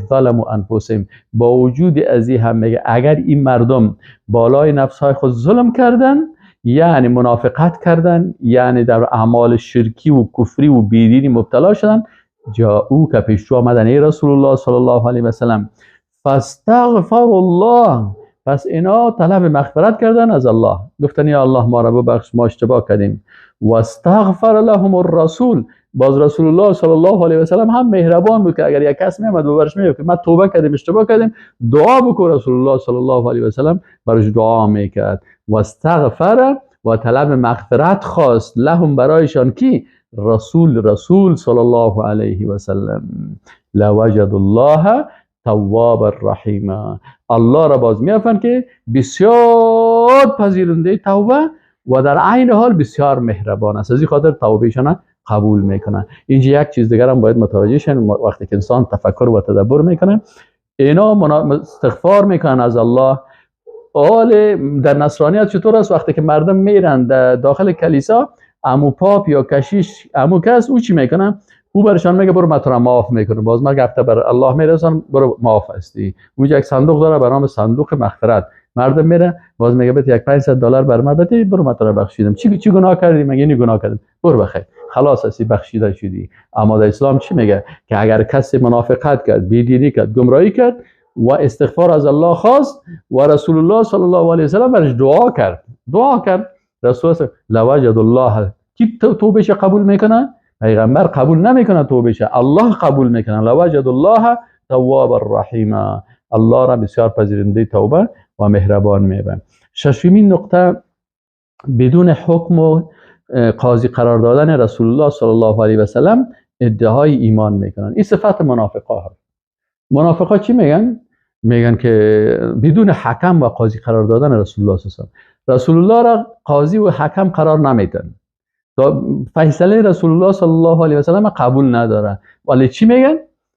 ظلموا انفسهم، با وجود از این هم میگه اگر این مردم بالای نفسهای خود ظلم کردن، یعنی منافقت کردن، یعنی در اعمال شرکی و کفری و بیدینی مبتلا شدن، جاءو که پیش رو آمدن ای رسول الله صلی الله علیه و سلم، فاستغفر الله، پس اینا طلب مغفرت کردن از الله، گفتن یا الله ما را ببخش، ما اشتباه کردیم. و استغفر لهم الرسول، باز رسول الله صلی الله علیه و سلم هم مهربان بود که اگر یک کس میامد و برش میگفت که ما توبه کردیم، اشتباه کردیم، دعا بکن، رسول الله صلی الله علیه و سلم برش دعا میکرد. و استغفر و طلب مغفرت خواست، لهم برایشان کی؟ رسول صلی الله علیه و سلم. لوجد الله تواب الرحیم، الله را باز میافن که بسیار پذیرنده توبه و در عین حال بسیار مهربان است، از این خاطر توبهشان قبول میکنه. اینجا یک چیز دیگر هم باید متوجه شین، وقتی که انسان تفکر و تدبر میکنه، اینا استغفار میکنن از الله. حال در نصرانیت چطور است؟ وقتی که مردم میرن در داخل کلیسا، عمو پاپ یا کشیش عمو کس، او چی میکنه؟ او برشان میگه برو من تو را معاف میکنم، باز من گفته بر الله میرسن، برو معاف هستی. اونجا یک صندوق داره به نام صندوق مغفرت، مردم میره باز میگه بده یک $500 بر من بده، برو من تو را بخشیدم. چی گناه کردی؟ مگه اینی گناه کردم؟ برو بخیر، خلاص هستی، بخشیده شدی. اما در اسلام چی میگه؟ که اگر کسی منافقت کرد، بیدینی کرد، گمراهی کرد و استغفار از الله خواست و رسول الله صلی الله علیه و سلم برش دعا کرد، دعا کرد، رسول الله لوجد الله، کی توبهش قبول میکنه؟ پیغمبر قبول نمیکنه توبهش، الله قبول میکنه. لوجد الله تواب الرحیم، الله را بسیار پذیرنده توبه و مهربان میبن. ششمین نقطه، بدون حکم و قاضی قرار دادن رسول الله صلی الله علیه و سلم ادعای ایمان میکنن. این صفت منافقا هست. منافقا چی میگن؟ میگن که بدون حکم و قاضی قرار دادن رسول الله صلی الله علیه و سلم، رسول الله را قاضی و حکم قرار نمیدن، فیصله رسول الله صلی الله علیه و سلم قبول نداره. ولی چی میگن؟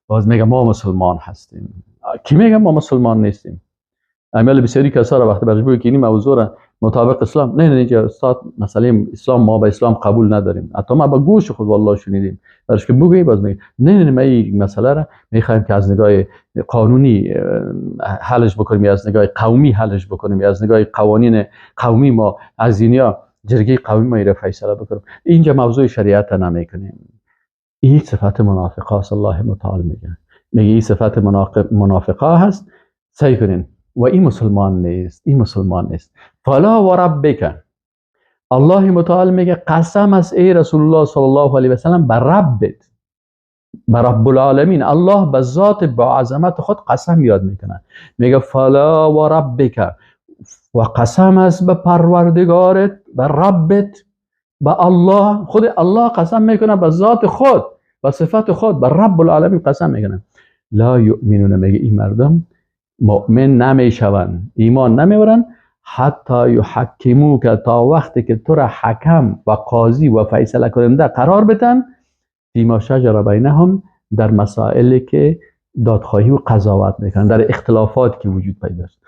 باز میگن ما مسلمان هستیم. کی میگن ما مسلمان نیستیم؟ امیال بسیاری کسا را وقتی برش بگه که این موضوع را مطابق اسلام، نه نه اینجا استاد مسئله اسلام ما به اسلام قبول نداریم، حتی ما با گوش خود والله شنیدیم، برش که بگویی باز میگه نه نه ما این مسئله را میخوایم که از نگاه قانونی حلش بکنیم، یا از نگاه قومی حلش بکنیم، یا از نگاه قوانین قومی ما از اینیا جرگه قومی ما را فیصله بکنیم. اینجا موضوع شریعت نمیکنیم. این صفت منافقا است. الله متعال میگه این صفت منافقا هست. سعی کنین و این مسلمان نیست، این مسلمان نیست. فلا و ربک، الله متعال میگه قسم از ای رسول الله صلی الله علیه و سلم بر ربت، بر رب العالمین، الله به ذات با عظمت خود قسم یاد میکنه. میگه فلا و ربک، و قسم است به پروردگارت، به ربت، به الله. خود الله قسم میکنه به ذات خود، به صفت خود، به رب العالمین قسم میکنه. لا یؤمنون، میگه این مردم مؤمن نمیشوند، ایمان نمیورن، حتی یحکموک، تا وقتی که تو را حکم و قاضی و فیصله کننده قرار بدن، فیما شجر بینهم، در مسائلی که دادخواهی و قضاوت میکنن، در اختلافات که وجود پیدا شد.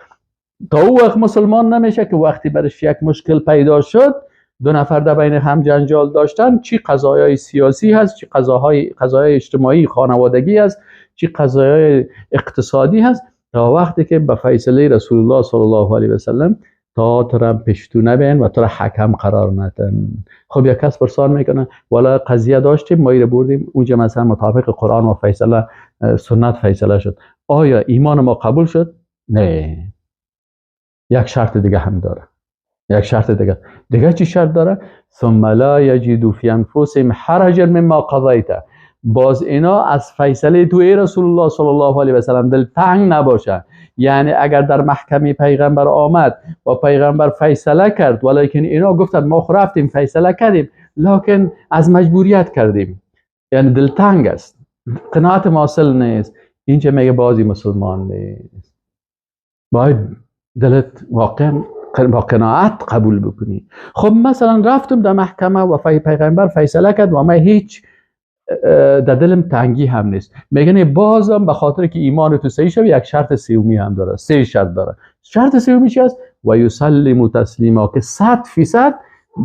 تا او وقت مسلمان نمیشه که وقتی برش یک مشکل پیدا شد، دو نفر در بین هم جنجال داشتن، چی قضایای سیاسی هست، چی قضایای اجتماعی خانوادگی هست، چی قضایای اقتصادی هست، تا وقتی که به فیصله رسول الله صلی الله علیه و سلم تا تو را پشتو نبین و تو را حکم قرار ندن. خب یک کس پرسان میکنه والا قضیه داشتیم، ما ایره بردیم اونجا مثلا مطابق قرآن و فیصله سنت فیصله شد، آیا ایمان ما قبول شد؟ نه. یک شرط دیگه هم داره، یک شرط دیگه. دیگه چی شرط داره؟ ثم لا یجدوا فی انفسهم حرجا مما قضیت، باز اینا از فیصله تو ای رسول الله صلی الله علیه و سلم دل تنگ نباشه. یعنی اگر در محکمه پیغمبر آمد و پیغمبر فیصله کرد، ولیکن اینا گفتن ما رفتیم فیصله کردیم لکن از مجبوریت کردیم، یعنی دلتنگ است، قناعت حاصل نیست، اینجا میگه بازی مسلمان نیست. باید دلت واقعا با قناعت قبول بکنی. خب مثلا رفتم در محکمه و پیغمبر فیصله کرد و من هیچ در دلم تنگی هم نیست، میگن بازم به خاطر که ایمان تو صحیح شد یک شرط سومی هم داره، سه شرط داره. شرط سومی چی است؟ و یسلم تسلیما، که 100%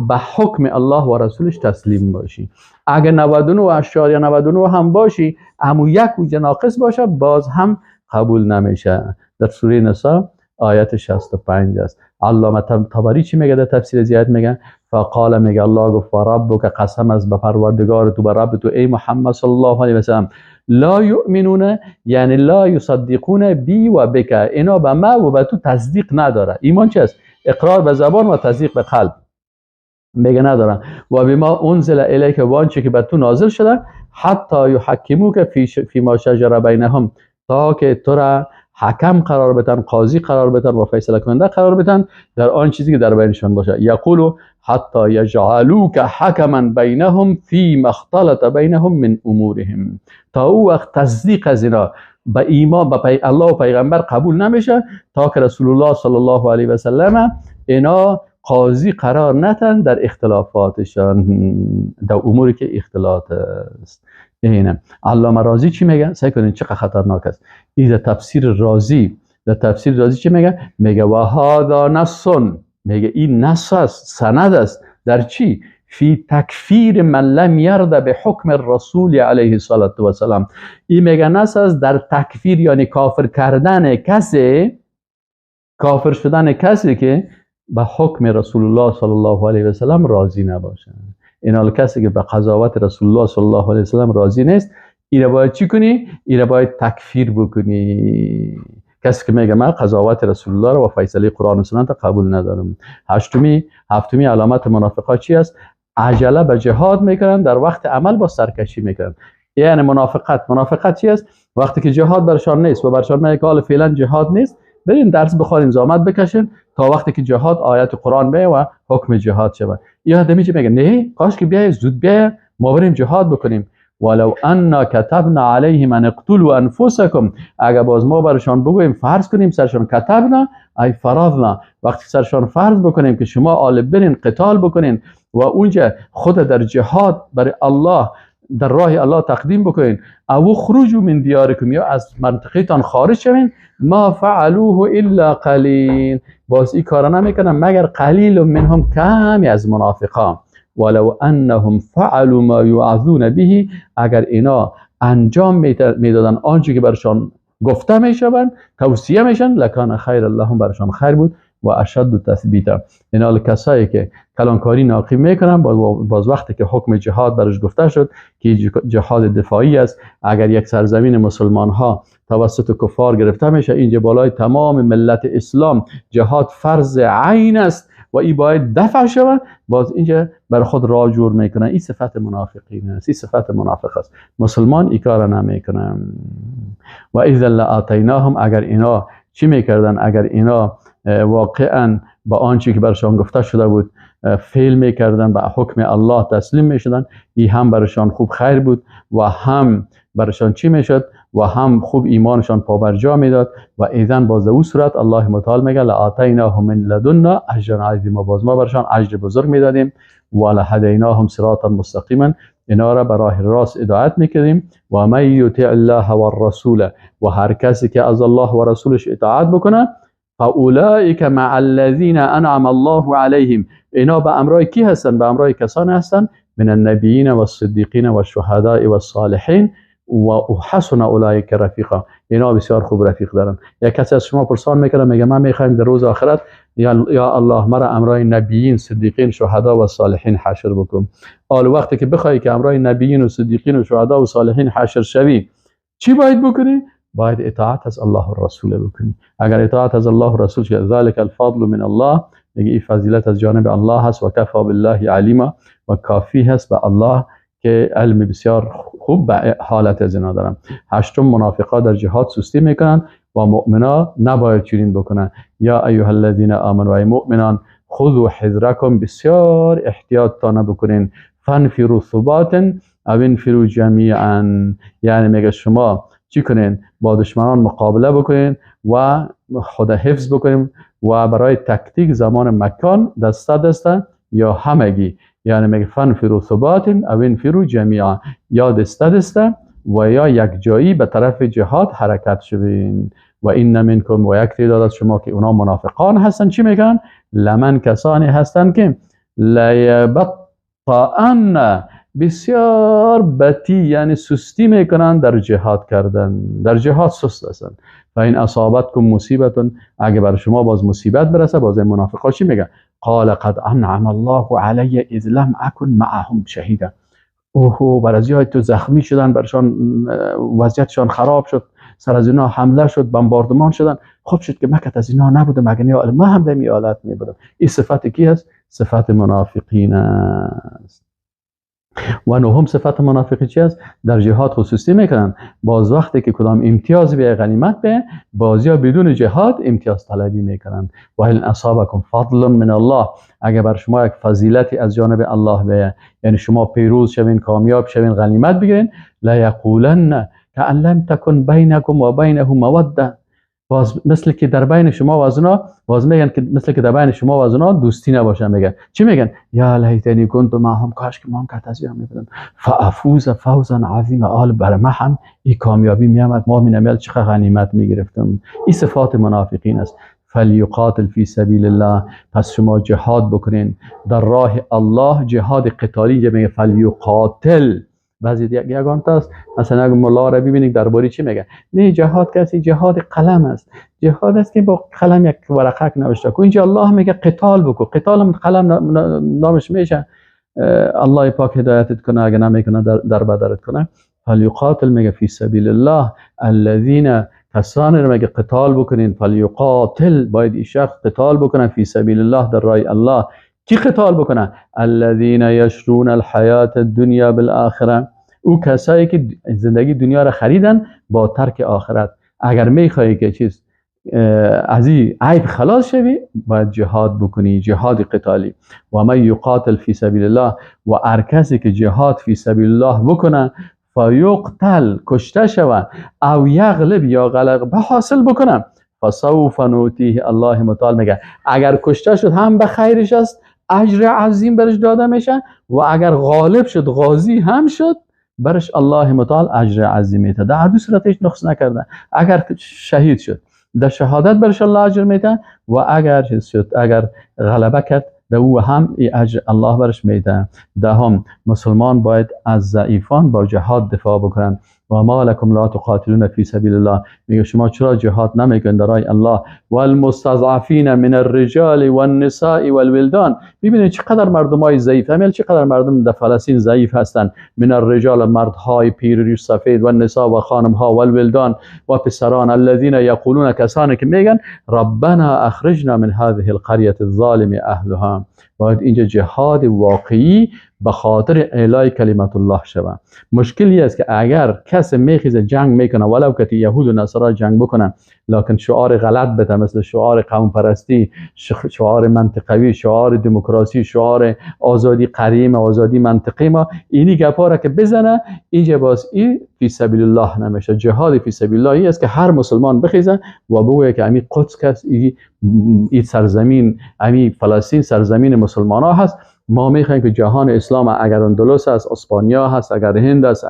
به حکم الله و رسولش تسلیم باشی. اگر 99.99 هم باشی اما یک وجه ناقص باشه باز هم قبول نمیشه. در سوره نساء آیت 65 است. علامه طبری چی میگه در تفسیر زیاد؟ میگه فقال، میگه الله گفت و ربک، قسم از به پروردگار تو، به رب تو ای محمد صلی الله علیه و سلم، لا یؤمنون، یعنی لا یصدقون بی و بک، اینا به ما و به تو تصدیق نداره. ایمان چی است؟ اقرار به زبان و تصدیق به قلب. میگه ندارن. و بما انزل الیک، و آنچه که به تو نازل شده، حتی یحکموک فی ما شجر بینهم، تا که تو را حکم قرار بدن، قاضی قرار بدن و فیصله کننده قرار بدن در آن چیزی که در بینشان باشه. یقول حتی یجعلوک حکما بینهم فی ما اختلط بینهم من امورهم، تا او وقت تصدیق از اینا به ایمان به الله و پیغمبر قبول نمیشه تا که رسول الله صلی الله علیه و سلم اینا قاضی قرار ندن در اختلافاتشان، در اموری که اختلاط است. اینه علامه رازی چی میگه؟ سعی کنین چقدر خطرناک است. این در تفسیر رازی، در تفسیر رازی چی میگه؟ میگه و هذا نص، میگه این نص است، سند است در چی؟ فی تکفیر من لم یرد به حکم الرسول علیه الصلاة والسلام. این میگه نص است در تکفیر، یعنی کافر کردن کسی، کافر شدن کسی که به حکم رسول الله صلی الله علیه و سلم راضی نباشه. این کسی که به قضاوت رسول الله صلی الله علیه و سلم راضی نیست، این باید چی کنی؟ این باید تکفیر بکنی. کسی که میگه من قضاوت رسول الله رو و فیصله قرآن و سنت قبول ندارم. هفتمی علامت منافقا چی است؟ عجله به جهاد میکنن، در وقت عمل با سرکشی میکنن. یعنی منافقت، منافقت چی است؟ وقتی که جهاد برشان نیست و برشان میگه که حالا فعلا جهاد نیست، برین درس بخورین، زحمت بکشین تا وقتی که جهاد آیت قرآن بیه و حکم جهاد شود. یا دمی چی میگه؟ نه کاش که بیای زود بیای ما بریم جهاد بکنیم. ولو انا کتبنا علیهم ان اقتلوا انفسکم، اگر باز ما برشان بگوییم فرض کنیم سرشان، کتبنا ای فرضنا، وقتی سرشان فرض بکنیم که شما آل برین قتال بکنین و اونجا خود در جهاد برای الله در راه الله تقدیم بکنین، او خروج من دیارکم، یا از منطقهتان خارج شوین، ما فعلوه الا قلیل، باز این کارا نمیکنن مگر قلیل منهم، کمی از منافقان. ولو انهم فعلوا ما یوعظون به، اگر اینا انجام میدادن آنچه که برشان گفته میشوند، توصیه میشن، لکان خیر لهم، برشان خیر بود و اشد تثبیتا. اینا کسایی که کلانکاری ناقی میکنن، باز وقتی که حکم جهاد برش گفته شد که جهاد دفاعی است، اگر یک سرزمین مسلمان ها توسط کفار گرفته میشه. اینجا بالای تمام ملت اسلام جهاد فرض عین است و این باید دفع شود. باز اینجا بر خود راه جور میکنه. این صفت منافقین است، این صفت منافق است. مسلمان این کار نمیکنه. و اذا لآتیناهم، اگر اینا چی میکردن؟ اگر اینا واقعا با آنچه که برشان گفته شده بود فعل میکردن، به حکم الله تسلیم میشدن، این هم برشان خوب خیر بود و هم برشان چی میشد و هم خوب ایمانشان پابرجا میداد. و ایذن باز او صورت الله متعال میگه لآتیناهم من لدنا اجرا عظیما، باز ما برشان اجر بزرگ میدادیم. و لهدیناهم صراطا مستقیما، اینا را به راه راست هدایت میکردیم. و من یطع الله و الرسول، و هر کسی که از الله و رسولش اطاعت بکنه، فاولئک مع الذین انعم الله علیهم، اینا به امرای کی هستن؟ به امرای کسانی هستن من النبیین و الصدیقین و الشهداء و الصالحین و حسن اولئک رفیقا، اینا بسیار خوب رفیق دارن. یک کسی از شما پرسان میکنه، میگه من میخوایم در روز آخرت یا الله مرا امرای نبیین، صدیقین، شهدا و صالحین حشر بکن. حال وقتی که بخوای که امرای نبیین و صدیقین و شهدا و صالحین حشر شوی، چی باید بکنی؟ باید اطاعت از الله و رسول بکنی. اگر اطاعت از الله و رسول که ذلک الفضل من الله، میگه این فضیلت از جانب الله هست و کفا بالله علیما، و کافی هست به الله که علم بسیار خوب به حالت از اینا دارن. هشتم، منافقا در جهاد سستی میکنن و مؤمنا نباید چنین بکنن. یا ایها الذین آمنوا، ای مؤمنان، خذوا حذرکم، بسیار احتیاط تانه بکنین. فانفروا ثبات او انفروا جمیعا، یعنی میگه شما چی کنین؟ با دشمنان مقابله بکنین و خود حفظ بکنین و برای تکتیک زمان مکان دسته دسته یا همگی، یعنی میگه فانفروا ثبات او انفروا جمیعا، یا دسته دسته و یا یک جایی به طرف جهاد حرکت شوین. و این منکم، و یک تعداد از شما که اونا منافقان هستن، چی میگن؟ لمن، کسانی هستن که لیبطئن، بسیار بطی یعنی سستی میکنن در جهاد کردن، در جهاد سست هستن. و این اصابتکم مصیبت، اگه بر شما باز مصیبت برسه، باز این منافقا چی میگن؟ قال قد انعم الله علی اذ لم اکن معهم شهیدا. اوه، بر از تو زخمی شدن، برشان وضعیتشان خراب شد، سر از اینا حمله شد، بمباردمان شدن، خوب شد که مکت از اینا نبودم، اگه نه ما هم در این حالت می بودم. این صفت کی هست؟ صفت منافقین است. و نهم صفت منافقی چی است؟ در جهاد خصوصی میکنن. باز وقتی که کدام امتیاز به غنیمت به، بازیا بدون جهاد امتیاز طلبی میکنن. و هل اصابکم فضل من الله، اگر بر شما یک فضیلتی از جانب الله به، یعنی شما پیروز شوین، کامیاب شوین، غنیمت بگیرین، لا یقولن کأن لم تکن بینکم و بینه موده، باز مثل که در بین شما و از اونا، باز میگن که مثل که در بین شما و از اونا دوستی نباشه. میگن چی میگن؟ یا لیتنی کنت معهم، کاش که ما هم کت از میبودم، فافوز فوزا عظیما، آل بر ما هم این کامیابی میامد، ما مینمیل چه غنیمت میگرفتم. این صفات منافقین است. فلیقاتل فی سبیل الله، پس شما جهاد بکنین در راه الله، جهاد قتالی. میگه فلیقاتل، بعضی یگان است مثلا اگه ملا را ببینید درباره چی میگه، نه جهاد کسی جهاد قلم است، جهاد است که با قلم یک ورقه نوشته کن. اینجا الله میگه قتال بکن، قتال هم قلم نامش میشه. الله پاک هدایتت کنه، اگه نمیکنه در بدرت کنه. فلیقاتل میگه فی سبیل الله الذین، کسانی رو میگه قتال بکنین. فلیقاتل، باید این شخص قتال بکنه فی سبیل الله، در راه الله. کی قتال بکنه؟ الذین یشرون الحیات الدنیا بالآخره، او کسایی که زندگی دنیا را خریدن با ترک آخرت. اگر میخوایی که چیز از این عیب خلاص شوی، باید جهاد بکنی، جهاد قتالی. و من یقاتل فی سبیل الله، و هر کسی که جهاد فی سبیل الله بکنه، فیقتل، کشته شوه، او یغلب، یا غلبه حاصل بکنه، فسوف نوتیه، الله متعال میگه اگر کشته شد هم به خیرش است، اجر عظیم برش داده میشه، و اگر غالب شد، غازی هم شد، برش الله متعال اجر عظیم میده. در هر دو صورت هیچ نقص نکرده. اگر شهید شد در شهادت برش الله اجر میده، و اگر شد اگر غلبه کرد در او هم ای اجر الله برش میده. دهم، مسلمان باید از ضعیفان با جهاد دفاع بکنن. و ما لكم لا تقاتلون فی سبیل الله، میگه شما چرا جهاد نمیکنید در راه الله. والمستضعفین من الرجال والنساء والولدان، ببینید چقدر مردمای ضعیف، همین چقدر مردم در فلسطین ضعیف هستند. من الرجال، مردهای پیر ریش سفید، و النساء و خانم ها، والولدان و پسران، الذين یقولون، کسانی که میگن ربنا اخرجنا من هذه القرية الظالم اهلها. باید اینجا جهاد واقعی به خاطر اعلای کلمت الله شود. مشکلی است که اگر کسی میخیزه جنگ میکنه، ولو که یهود و نصارا جنگ بکنن، لکن شعار غلط بده، مثل شعار قوم پرستی، شعار منطقوی، شعار دموکراسی، شعار آزادی قریم، آزادی منطقی ما، اینی گپا را که بزنه اینجا باز این فی سبیل الله نمیشه. جهاد فی سبیل الله است که هر مسلمان بخیزه و بگویه که امی قدس کس، ای سرزمین، امی فلسطین سرزمین مسلمان ها هست. ما میخوایم که جهان اسلام، اگر اندلس است، اسپانیا هست، اگر هند است،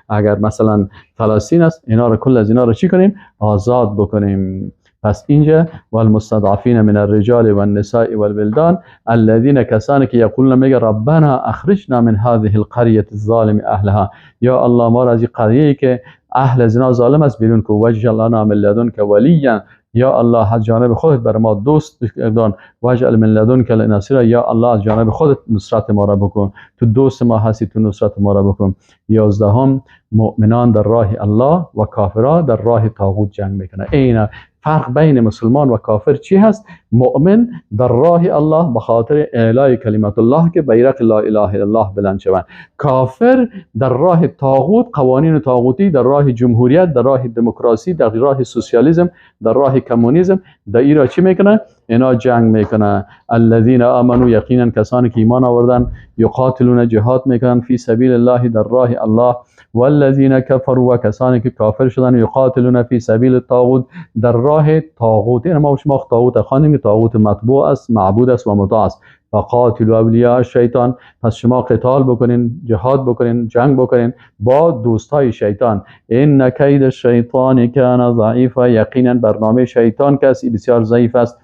اگر مثلا فلسطین است، اینا رو کل از اینا رو چی کنیم؟ آزاد بکنیم. پس اینجا والمستضعفین من الرجال والنساء والولدان الذين، کسانی که یقولون، میگه ربنا اخرجنا من هذه القرية الظالم اهلها، یا الله ما را از این قریه که اهل از اینا ظالم است بیرون کو. واجعل لنا من لدنک ولیا، یا الله از جانب خودت بر ما دوست بگردان. واجعل من لدنک نصیرا، یا الله از جانب خودت نصرت ما را بکن، تو دوست ما هستی، تو نصرت ما را بکن. 11، مؤمنان در راه الله و کافرها در راه طاغوت جنگ میکنه. این فرق بین مسلمان و کافر چی هست؟ مؤمن در راه الله به خاطر اعلای کلمت الله که بیرق لا اله الا الله بلند شود. کافر در راه طاغوت، قوانین طاغوتی، در راه جمهوریت، در راه دموکراسی، در راه سوسیالیسم، در راه کمونیسم، در ایرا چی میکنه؟ اینا جنگ میکنه. الذین آمنوا، یقینا کسانی که ایمان آوردن، یقاتلون، جهاد میکنن، فی سبیل الله، در راه الله. والذین کفروا، و کسانی که کافر شدن، یقاتلون فی سبیل الطاغوت، در راه طاغوت. این ما شما طاغوت خواندیم که طاغوت مطبوع است، معبود است و مطاع است. فقاتلوا اولیاء الشیطان، پس شما قتال بکنین، جهاد بکنین، جنگ بکنین با دوستای شیطان. ان کید الشیطان کان ضعیفا، یقینا برنامه شیطان کسی بسیار ضعیف است.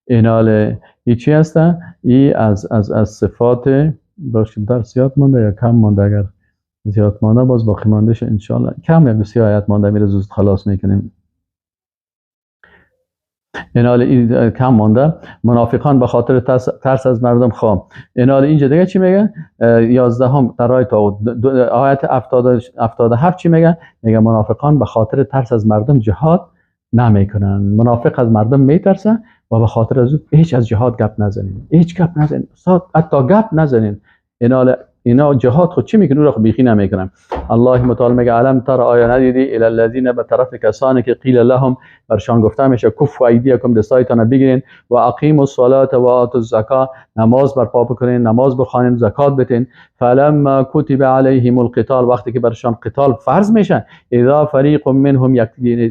اینال ای چی هست؟ ای از صفات باشه. در زیاد مانده یا کم مانده؟ اگر زیاد مانده باز باقی مانده شه انشالله. کم یک 30 آیت مانده، میره زود خلاص میکنیم. اینال این کم مانده. منافقان به خاطر ترس از مردم خام. اینال اینجا دیگه چی میگه؟ 11 در راه طاغوت، آیت 77 چی میگه؟ میگه منافقان به خاطر ترس از مردم جهاد نمیکنن. منافق از مردم میترسه و به خاطر از او هیچ از جهاد گپ نزنین، هیچ گپ نزنین، حتی گپ نزنین. اینا جهاد خود چی میکنن؟ او را خود بیخی نمیکنن. الله متعال میگه الم تر، آیا ندیدی، الی الذین، به طرف کسانی که قیل لهم، برشان گفته میشه، کفوا ایدیکم، دستایتان بگیرین، و اقیموا الصلاه و آتوا الزکا، نماز برپا بکنین، نماز بخوانین، زکات بتین. فلما کتب علیهم القتال، وقتی که برشان قتال فرض میشه، اذا فریق منهم، یک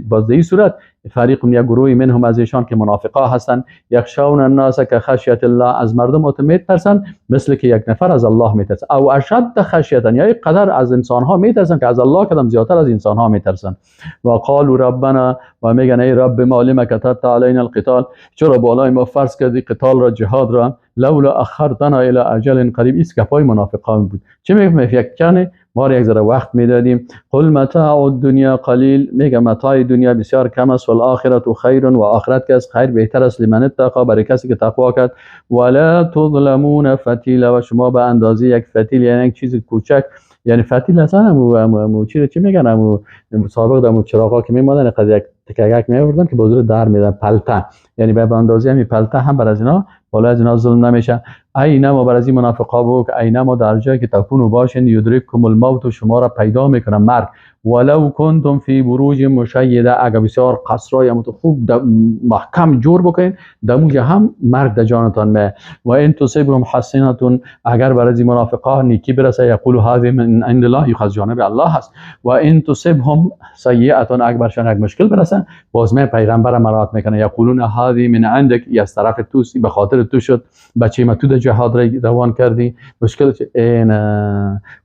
باز در صورت فریق، یک گروه، منهم، از ایشان که منافقا هستند، یخشون الناس کخشیت الله، از مردم میترسن مثل که یک نفر از الله میترسه، او اشد خشیتا، یا قدر از انسان ها میترسن که از الله کدام زیادتر از انسان ها میترسن. و قالوا ربنا، و میگن ای رب ما، لم کتبت علینا القتال، چرا بالای ما فرض کردی قتال را، جهاد را، لولا اخرتنا الی اجل قریب. ایس گپای منافقان بود. چه میگه؟ یک کنه ما را یک ذره وقت میدادیم. قل متاع الدنیا قلیل، میگه متاع دنیا بسیار کم است، والآخرة خیر، و آخرت که از خیر بهتر است، لمن اتقی، برای کسی که تقوا کرد. ولا تظلمون فتیلا، و شما به اندازه یک فتیل، یعنی یک چیز کوچک، یعنی فتیل اصلا امو چی میگن، امو سابق امو چراغا که میمادن قد یک تکگک میوردن که بازور در میدن، پلته، یعنی به اندازه همین پلته هم بر از اینا بالا از اینا ظلم نمیشه. اینما، بر از این منافقا بگو که اینما، در جایی که تکونوا باشین، یدرککم الموت، شما را پیدا میکنه مرگ، ولو کنتم فی بروج مشیده، اگر بسیار قصرای هم خوب محکم جور بکنین، دموج هم مرگ در جانتان می. و ان تصبهم حسنه، اگر بر از این منافقا نیکی برسه، یقولوا هذه من عند الله، یخ از جانب الله هست. و ان تصبهم سیئه، اگر برشان یک مشکل برسه، باز می پیغمبر مراعات میکنه، یقولون هذه من عندک، از طرف توست، به خاطر تو شد، بچه ما تو در جهاد روان کردی، مشکل چه؟ این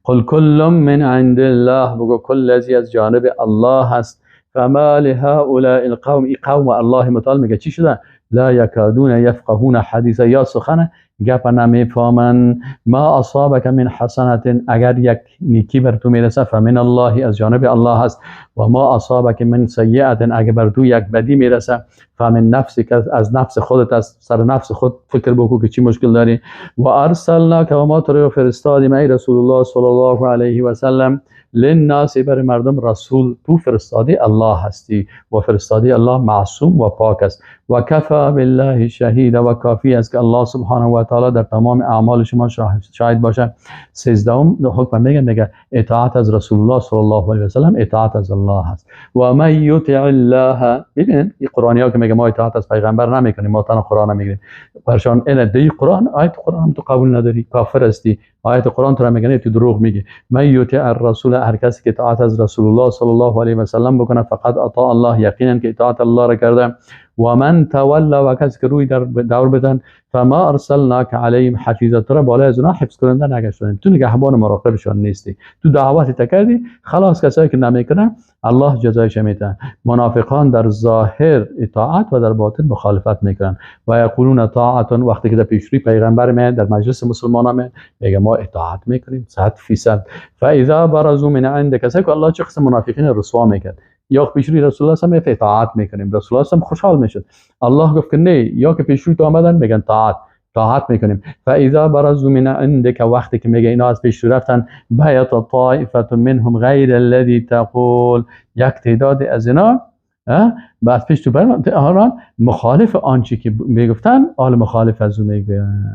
قل کل من عند الله، بگو کل از جانب الله هست. فما لهؤلاء القوم، ای قوم الله متعال میگه چی شده؟ لا یکادون یفقهون حدیثا، یا سخن گپ نمیفهمن. ما اصابک من حسنة، اگر یک نیکی بر تو میرسه فمن الله، از جانب الله هست. و ما اصابک من سیئة، اگر بر تو یک بدی میرسه فمن نفسک، از نفس خودت است، سر نفس خود فکر بکن که چی مشکل داری. و ارسلناک، و ما تو رو فرستادیم ای رسول الله صلی الله علیه و سلم، للناس، بر مردم رسول، تو فرستادی الله هستی و فرستادی الله معصوم و پاک است. و کفا بالله شهید، و کافی است که الله سبحانه و تعالی در تمام اعمال شما شاهد باشه. 13 حکم میگه اطاعت از رسول الله صلی الله علیه و سلم اطاعت از الله است. و من یطع الله، ببینید این قرآنی ها که میگه ما اطاعت از پیغمبر نمیکنیم، ما تنها قرآن میگیریم، برشان این دی قرآن، آیت قرآن هم تو قبول نداری، کافر هستی، آیت قرآن تو را میگن تو دروغ میگی. من یطع الرسول، هر کسی که اطاعت از رسول الله صلی الله علیه و سلم بکنه فقط اطاع الله، یقینا که اطاعت الله را کرده. و من تولی، و کسی که روی در دور بدن، فما ارسلناک علیهم حفیظا، تو را بالای از اونها حفظ کننده نگشتیم، تو نگهبان مراقبشان نیستی، تو دعوت تکردی، خلاص کسایی که نمیکنن الله جزایش میده. منافقان در ظاهر اطاعت و در باطن مخالفت میکنن. و یقولون طاعت، وقتی که در پیشروی پیغمبر میاد در مجلس مسلمانان میاد میگه ما اطاعت میکنیم 100%. فاذا برزوا من عندك، کسایی که الله چه قسم منافقین رسوا میکرد، یا پیشروی رسول الله صلی اطاعت میکنیم، رسول الله خوشحال میشد، الله گفت که نه، یا که پیشروی تو آمدن میگن طاعت میکنیم. فاذا برزوا من عندك، وقتی که میگه اینا از پیش رفتن، بیت طائفه منهم غیر الذی تقول، یک تعداد از اینا بعد پیش تو برن مخالف آنچه که میگفتن، آل مخالف از او میگن،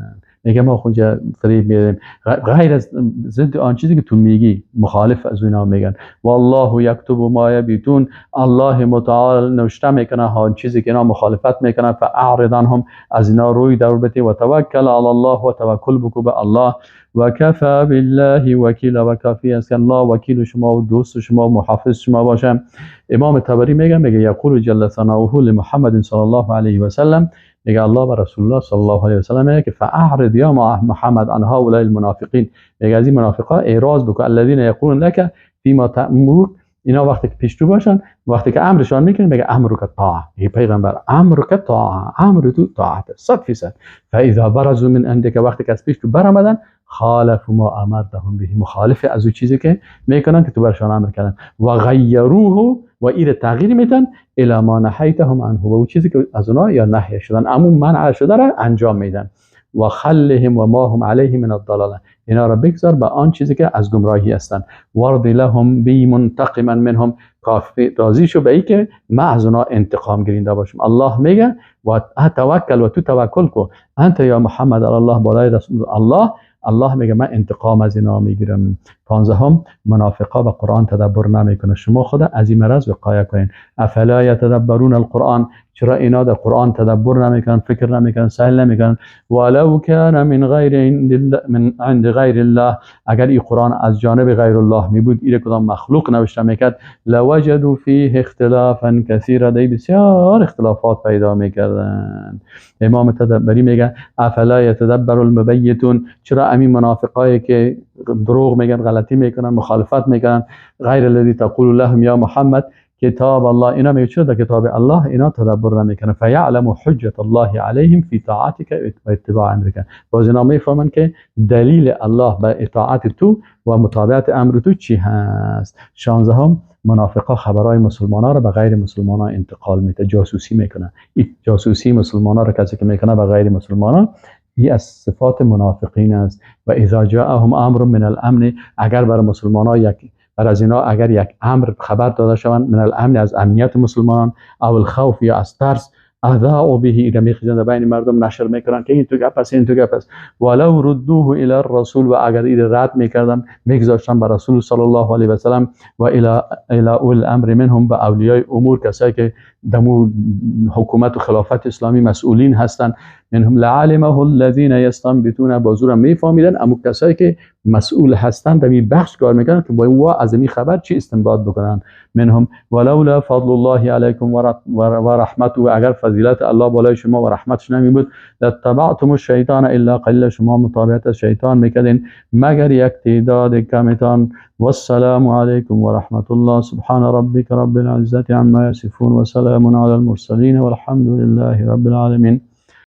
میگه ما خونجا فریب میدیم، غیر از ضد آن چیزی که تو میگی مخالف از اینا میگن. والله یکتب ما یبیتون، الله متعال نوشته میکنه آن چیزی که اینا مخالفت میکنن. فاعرض عنهم، از اینا روی دور بده. و توکل علی الله، و توکل بکو به الله. و کفا بالله وکیلا، و کافی است که الله وکیل شما و دوست شما و محافظ شما باشه. امام طبری میگه یقول جل ثناؤه لمحمد صلی الله علیه و سلم، میگه الله و رسول الله صلی الله علیه و سلم میگه که فاعرض یا محمد عن هؤلاء المنافقین، میگه از این منافقا اعراض بکن. الذین یقولون لک فيما تأمرک، اینا وقتی که پیش تو باشن، وقتی که امرشان میکنن میگه امرک طاعه، میگه پیغمبر امرک طاعه، امر تو طاعت 100%. فاذا برزوا من عندك، وقتی که از پیش تو برآمدن، خالفوا ما امرتهم به، مخالف از اون چیزی که میکنن که تو برشان امر کردن. و غیروه، و ایره تغییر میدن، الی ما نهیتهم عنه، و اون چیزی که از اونها یا نهی شدن، امون منع شده را انجام میدن. و خلهم و ما هم علیه من الضلاله، اینا را بگذار به آن چیزی که از گمراهی هستند. وارض لهم بی منتقما منهم، کافی راضی شو به ای که ما از اونا انتقام گیرنده باشم. الله میگه و توکل، و تو توکل کو، انت یا محمد علی الله، بالای رسول الله، الله میگه من انتقام از اینا میگیرم. 15 منافقا به قرآن تدبر نمیکنه، شما خود از این مرض وقایه کنین. افلا یتدبرون القرآن، چرا اینا در قرآن تدبر نمیکنن، فکر نمیکنن، سهل نمیکنن. ولو کان من غیر من عند غیر الله، اگر این قرآن از جانب غیر الله می بود، این کدام مخلوق نوشته میکرد، لوجدوا فیه اختلافا کثیرا، دی بسیار اختلافات پیدا میکردن. امام تدبری میگه افلا یتدبر المبیتون، چرا امین منافقایی که دروغ میگن، غلطی میکنن، مخالفت میکنن، غیر الذی تقول لهم یا محمد کتاب الله، اینا میگه چرا در کتاب الله اینا تدبر نمیکنن. فیعلم حجت الله علیهم فی طاعتک و اتباع امرک، باز اینا میفهمن که دلیل الله به اطاعت تو و متابعت امر تو چی هست. 16 منافقا خبرهای مسلمانا رو به غیر مسلمانا انتقال میده، جاسوسی میکنن. این جاسوسی مسلمانا رو کسی که میکنه به غیر مسلمانا، این از صفات منافقین است. و اذا جاءهم امر من الامن، اگر بر مسلمانا یک بر از اینا اگر یک امر خبر داده شوند، من الامن از امنیت مسلمانان، او الخوف یا از ترس، اذاعوا به، اینا میخیزند بین مردم نشر میکنن که این تو گپ است، این تو گپ است. ولو ردوه الی الرسول، و اگر این رد میکردن میگذاشتن بر رسول صلی الله علیه و سلم و الی اول الامر منهم، به اولیای امور، کسایی که دمو حکومت و خلافت اسلامی مسئولین هستند، منهم لعلمه الذین یستنبطون، بازورم میفهمیدن اما کسایی که مسئول هستند در این بخش کار میکنن که با او از این خبر چی استنباط بکنن. منهم ولولا فضل الله علیکم و رحمته، و اگر فضیلت الله بالای شما و رحمتش نمی بود، لاتبعتم الشیطان الا قلیلا، شما متابعت شیطان میکردین مگر یک تعداد کمتان. والسلام علیکم و رحمت الله. سبحان ربک رب العزة عما یصفون و سلام علی المرسلین والحمد لله رب العالمین.